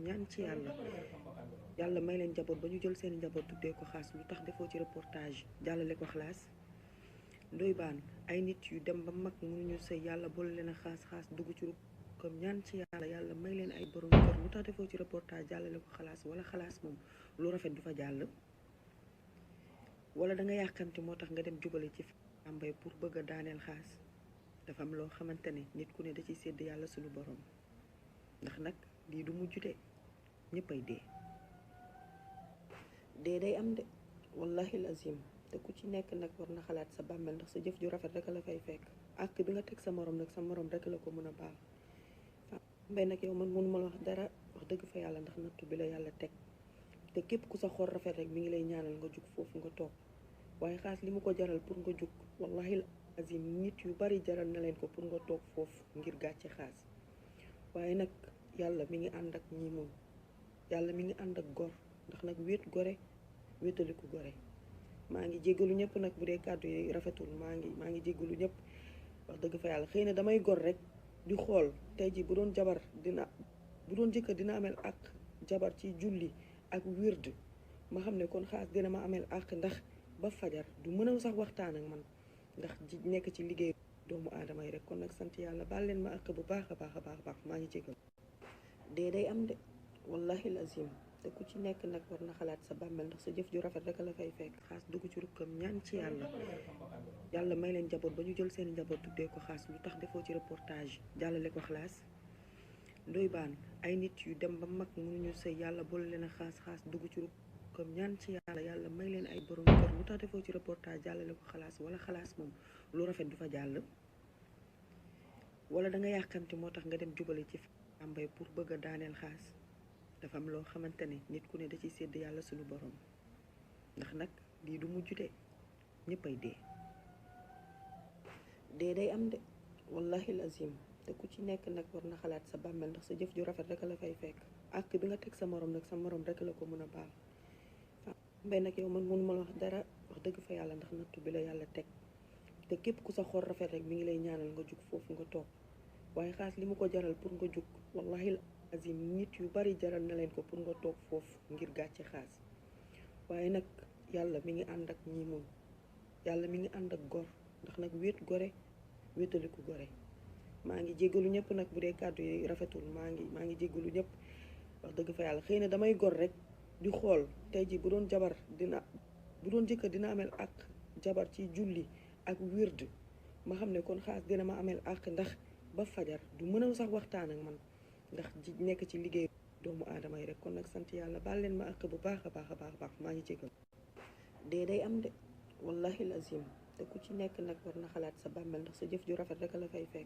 ñaan ci yàlla may leen njaboot ba ñu jël seen njaboot tuddee ko xaas. lu tax defoo ci reportage jàllale ko xalaas ndoy baan ay nit yu dem ba mag mënuñu sëy yàlla boole leen a xaas dugg ci comme ñaan ci yàlla may leen ay borom kër. lu tax defoo ci reportage jàllale ko xalaas wala xalaas moom lu rafet du fa jàll, wala da nga yàkkamti moo tax nga dem jubale ci mbay pour bëgg a daaneel xaas. dafa am loo xamante ne nit ku ne da ciy sédd yàlla suñu borom, ndax nag lii du mujj de ñëppay dee day am de wallahi lazim. te ku ci nekk nag war na xalaat sa bàmmeel, ndax sa jëf ju rafet rek la fay fekk. ak bi nga teg sa morom nag sa morom rek la ko mën a baal. mbay nag yow man mënuma la wax dara wax dëgg fa yàlla, ndax nattu bi la yàlla teg. te képp ku sa xol rafet rek mi ngi lay ñaanal nga jug foofu nga toog. waaye xaas li mu ko jaral pour nga jug wallahi azim nit yu bari jaral na leen ko pour nga toog foofu ngir gàcce xaas. waaye nag yàlla mi ngi ànd ak ñi moom, yàlla mi ngi ànd ak gor, ndax nag wéet gore wéetaliku gore. maa ngi jéggalu ñëpp nag bu dee kàddu yi rafetul, maa ngi jéggalu ñëpp wax dëgg fa yàlla. xëy na damay gor rek di xool tey ji bu doon jëkkër dina amel ak jabar ci julli ak wird, ma xam ne kon xaas dina ma amel ak, ndax ba fajar du mën a sax waxtaan ak man ndax nekk ci liggéey doomu aadama yi rek. kon nag sant yàlla baal leen ma ak bu baax a baax maa ngi jéggalu. dee day am de wallahi lazim. te ku ci nekk nag war na xalaat sa bàmmeel, ndax sa jëf ju rafet rek la fay fekk. xaas dugg ci rukkam ñaan ci yàlla may leen njaboot ba ñu jël seen njaboot tuddee ko xaas. lu tax defoo ci reportage jàllale ko xalaas ndoy baan ay nit yu dem ba mag mënuñu sëy yàlla boole leen a xaas dugg ci rukkam ñaan ci yàlla may leen ay borom kër. lu tax defoo ci reportage jàllale ko xalaas wala xalaas moom lu rafet du fa jàll, wala da nga yàkkamti moo tax nga dem jubale ci mbay pour bëgg a daaneel xaas. dafa am loo xamante ne nit ku ne da ciy sédd yàlla suñu borom, ndax nag lii du mujj de ñëppay dee day am de wallahi lazim. te ku ci nekk nag war na xalaat sa bàmmeel, ndax sa jëf ju rafet rek la fay fekk. ak bi nga teg sa morom nag sa morom rek la ko mën a baal. mbay nag yow man mënuma la wax dara wax dëgg fa yàlla, ndax nattu bi la yàlla teg. te képp ku sa xol rafet rek mi ngi lay ñaanal nga jug foofu nga toog. waaye xaas li mu ko jaral pour nga jug wallahi azim nit yu bari jaral na leen ko pour nga toog foofu ngir gàcce xaas. waaye nag yàlla mi ngi ànd ak ñi moom, yàlla mi ngi ànd ak gor, ndax nag wéet gore wéetaliku gore. maa ngi jéggalu ñëpp nag bu dee kàddu yi rafetul, maa ngi jéggalu ñëpp wax dëgg fa yàlla. xëy na damay gor rek di xool tey ji bu doon jëkkër dina amel ak jabar ci julli ak wird, ma xam ne kon xaas dina ma amel ak, ndax ba fajar du mën a sax waxtaan ak man ndax nekk ci liggéey doomu aadama yi rek. kon nag sant yàlla baal leen ma ak bu baax a baax maa ngi jégal. dee day am de wallahi lazim. te ku ci nekk nag war na xalaat sa bàmmeel, ndax sa jëf ju rafet rek la fay fekk.